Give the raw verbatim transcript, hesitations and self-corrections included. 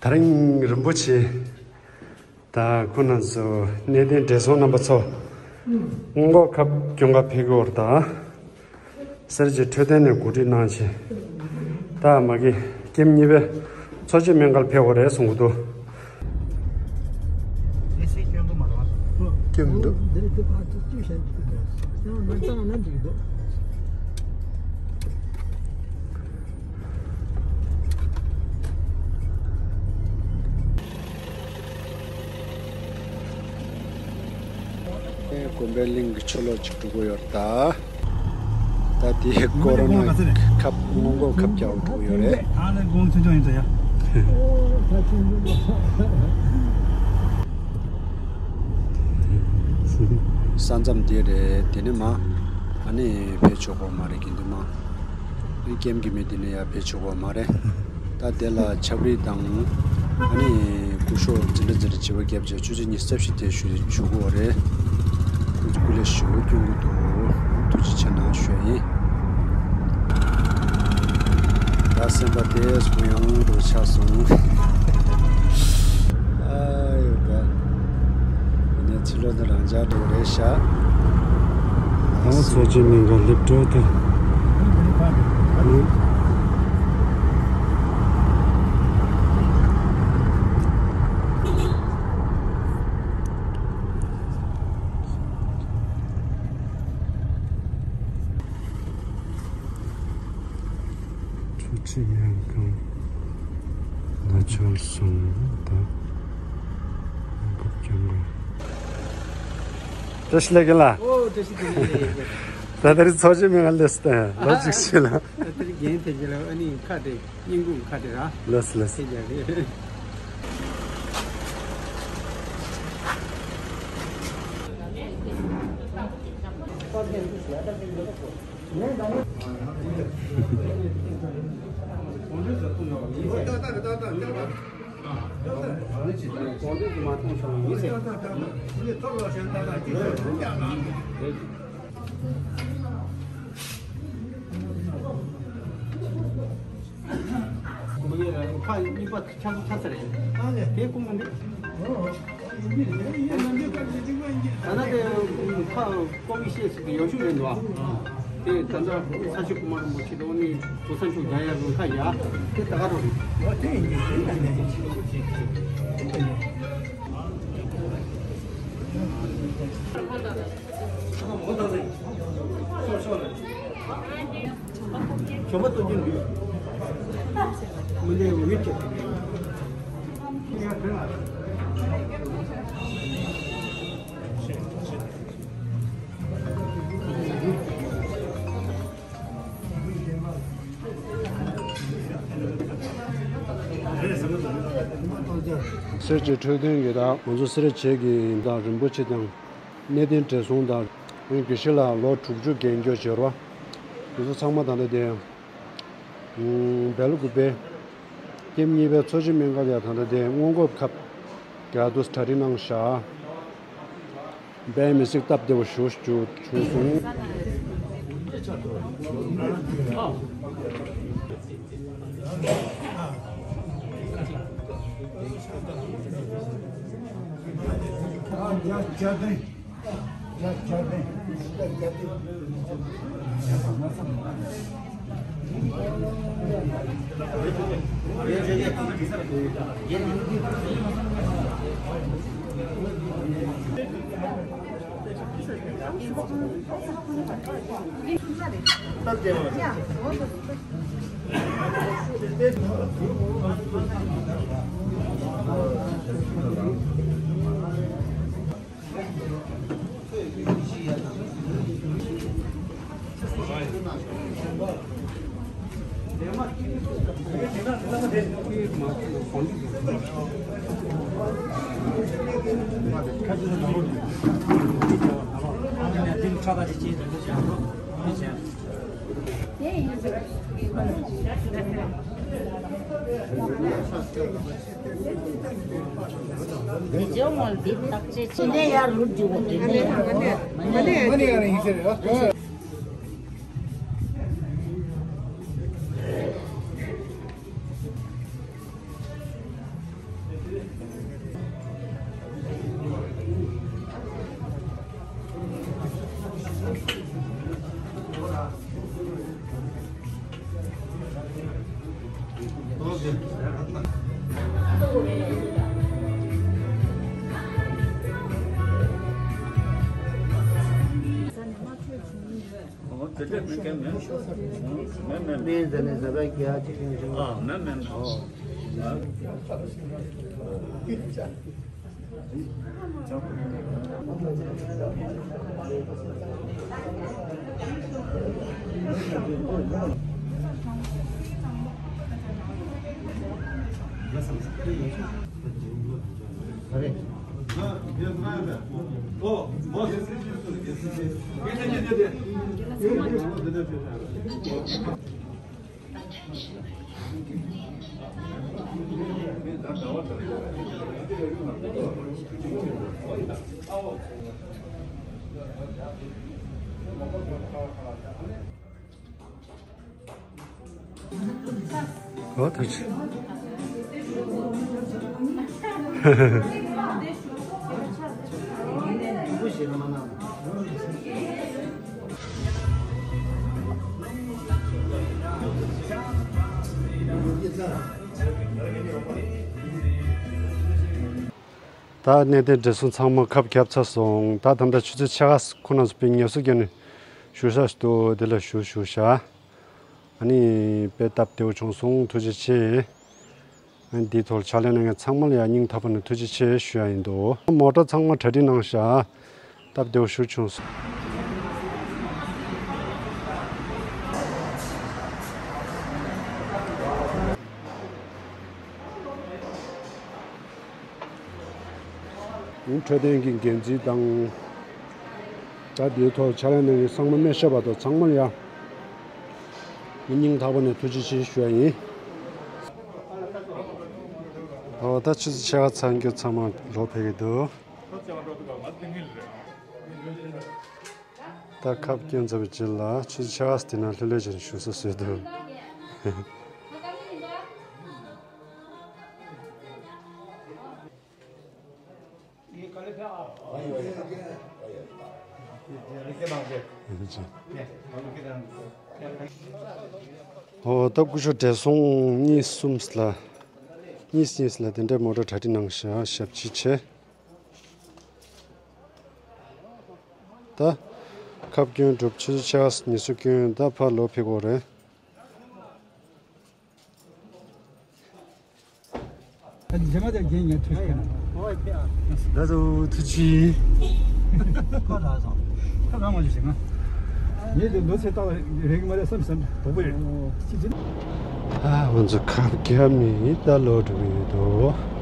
ད་རིང་རིན་པོ་ཆེ་ད་ཁོང་རྣམ་ཚོ་གནས་བརྟན་བགྲེས་སོང་རྣམ་པ་ཚོ་སྔོན་འགོག་ཁབ་སྐྱོན་ག་ཕེབས་ཀྱི་ཡོད་རེད་ད། སེར་བྱེས་འཕྲོད་བསྟེན་ནས་གོ་སྒྲིག་གནང་བྱས། ད་མ་གི་ཀེམ་གཉིས་པའི་འཚོ་བྱེད་སྨན་ཁང་ལ་ཕེབས་པ་རེད་གསུང་གི་འདུག་ཀེམ་འདུག་དགོན་པའི་གླིང་གི་ཆུ་ལོག་ཅིག་འགྲོ་གི་ཡོད་རེད་ད། ད་དེའི་ཀོ་རོ་ན་ཁབ་སྔོན་འགོག་ཁབ་རྒྱག་འགྲོ་གི་ཡོད་རེད། ས་མཚམས་དེ་རེད། དེ་ནས་མ་ཨ་ནི་ཕེབས་ཆོག་གི་མ་རེད། དགེ་འདུན་མ་ཀེམ་གྱི་མི་དེ་ནས་ཡར་ཕེབས་ཆོག་གི་མ་རེད། ད་དེ་ལ་ཆབ་རིལ་དང་ཨ་ནི་སྐུ་ཞབས་འཛིན་གྲྭ་འཛིན་གྲྭ་བྱིས་པ་བརྒྱབ་བྱས་ཆུ་ཚོད་ཉི་ཤུ་རྩ་བཞི་དེ་ཞུ་ཞུ་དགོས་པ་རེད། སྐུ་སྐུ་ལས་ཞུ་སྐྱོན་གྱི་འདུག་ཐུགས་རྗེ་ཆེ་གནང་ཞུ་ཡ་ཡིན། ད་སེམས་པ་དེ་སུ་ཡང་དུ་ཆགས་སོང་། ཨ་ཡོད་པ། ངས་ཕྱི་ལོགས་ནས་རང་འཇགས་འགྲོ་རེད་ཤག་ཨ་ཚོ་ཅི་མིན་ག་སླེབས་འགྲོ་ད། འཚོ་བྱེད་སྨན་ཁང་ལ་ཆགས་སོང་ད། སྐབས་ཀྱང་བཀྲ་ཤིས་བདེ་ལེགས་ལགས། ཨོ་བཀྲ་ཤིས་བདེ་ལེགས། ད་ལྟ་རི་འཚོ་བྱེད་སྨན་ཁང་སླེབས་སྟེ་ལོ་གཅིག་ཕྱིན་ལ། ད་ལྟ་རི་རྒན་དེ་གྱིས་ལ་ཨ་ནི་ཁ་དེ་སྙིང་ཁུང་ཁ་དེ་ར། ལགས་ལགས། དེ་རྒྱག་རེད། ཁ་གཉིས་པ་ཆགས་ཆགས་ས་རེད། ཨ་ལས། དེ་ཀུན་མ་འདུག་ད་ལྟ་དེ་ཁ་ཀོ་མི་ཤེས་ཟེར་དེ་ཡོ་ཤུ་རེད་འདུག་ཨ། དེ་ད་ལྟ་ས་ཆུ་ཀུ་མ་རིན་པོ་ཆེ་དང་ནི་བུ་ས་ཆུ་རྒྱ་ཡ་རུ་ཁ་ཡ་དེ་ད་ག་རུ་རེད། ཨོ་དེ་ཡིན་གྱི་དེ་ཡིན་གྱི། སེར་བྱེས་འཕྲོད་བསྟེན་གྱི་དང་ང་ཚོ་སེར་བྱེས་ཀྱི་དང་རིན་པོ་ཆེ་དང་གནས་བརྟན་བགྲེས་སོང་དང་དགེ་བཤེས་ལགས་ལོ་དྲུག་ཅུ་རྒན་སྐྱོར་བྱེད་རོགས། དེ་ཚོ་ཚང་མ་ད་ལྟ་དེ་བལ་དགུ་པའི་ཀེམ་གཉིས་པའི་འཚོ་བྱེད་སྨན་ཁང་ལ་ད་ལྟ་དེ་སྔོན་འགོག་ཁབ་རྒྱག་འདུག་གྲ་སྒྲིག་གནང་བཞག་དཔེ་མི་སྲིད་སྟབས་བདེ་བ་ཞིག་བྱུང་སོང་། དེ་ཇོ་མོལ་འདི་བརྟག་དཔྱད་བྱས་ནས་ཡར་ལུད་འཇུག་གོ་དེ་ནས། ཨོ་དེ་འདྲ་མེད་མཁན་མེད། མེད་མེད། མེད་ཟེར་ནས་ཟེར་བ་རྒྱ་ཆེ་ཆུང་ཆུང་། ཨ་མེད་མེད་མེད། ཨོ། ཨོ་ཐུགས་རྗེ་ཆེ། ད་གནས་བརྟན་བགྲེས་སོང་ཚང་མ་ཁབ་བརྒྱབ་ཚར་སོང་། ད་ད་ལྟ་ཆུ་ཚོད་ཕྱེད་ཀ་ཁོ་ན་ཚོ་དཔེ་ངལ་གསོ་བརྒྱབ་ནས་བཞུགས་ས་ཞིག་འདུག་དེ་ལ་བཞུགས་བཞུགས་ཤག་ཨ་ནི་དཔེ་སྟབས་བདེ་བོ་བྱུང་སོང་། ཐུགས་རྗེ་ཆེ། ཨ་ནི་འདིའི་ཐོག་ཕྱག་ལས་གནང་མཁན་ཚང་མ་ལ་ཡང་སྙིང་ཐག་པ་ནས་ཐུགས་རྗེ་ཆེ་ཞུ་ཡ་ཡིན་འདུག་མོ་ཊ་ཚང་མ་གྲ་སྒྲིག་གནང་ཤག་སྟབས་བདེ་བོ་ཞིག་བྱུང་སོང་། འཕྲོད་བསྟེན་གྱི་འགན་འཛིན་དང་། ད་དེའི་ཐོག་ཕྱག་ལས་གནང་མཁན་ཚང་མ་སྨན་ཞབས་པ་དང་ཚང་མ་ལ་ཡང་སྙིང་ཐག་པ་ནས་ཐུགས་རྗེ་ཆེ་ཞུ་ཡ་ཡིན། ཨོ་ད་ཆུ་ཚོད་ཕྱེད་ཀ་ཚར་རྒྱུ་ཚང་མ་ལོག་ཕེབས་ཀྱི་འདུག་ད་ཁབ་བསྐྱོན་ཚར་བའི་རྗེས་ལ་ཆུ་ཚོད་ཕྱེད་ཀ་དེ་ན་ལྷོད་ལྷོད་བྱས་ནས་བཞུགས་ས་བཟོས་འདུག་ཨོ་ད་སྐུ་ཞབས་བགྲེས་སོང་གཉིས་གསུམ་ལ། གཉིས་གཉིས་ལ་དེ་འདྲའི་མོ་ཊ་གྲ་སྒྲིག་གནང་ཤག་ཞབས་ཕྱི་བྱས། ད་ཁབ་བསྐྱོན་གྲུབ། ཆུ་ཚོད་ཕྱེད་ཀ་ཉི་ཤུ་བསྐྱོན། ད་ཕར་ལོག་ཕེབས་དགོས་རེད། རྗེས་མ་དེར་རྒན་ངས་ཐུགས་རྗེ་ཆེ། ད་དུ་ཐུགས་རྗེ་ཆེ། ཁ་ལག་སོང་། ཁ་ལག་མ་བྱུང་ཞེ་ང་། ངས་དེ་ལོ་ཚད་བལྟ་བ་རེད་གི་མ་རེད་བསམ་བསམ་དོག་པོ་རེད། ཅི་ཅི། ཨ་ང་ཚོ་ཁབ་བརྒྱབ་ནས་ད་ལོག་འགྲོ་གི་ཡོད་དོ།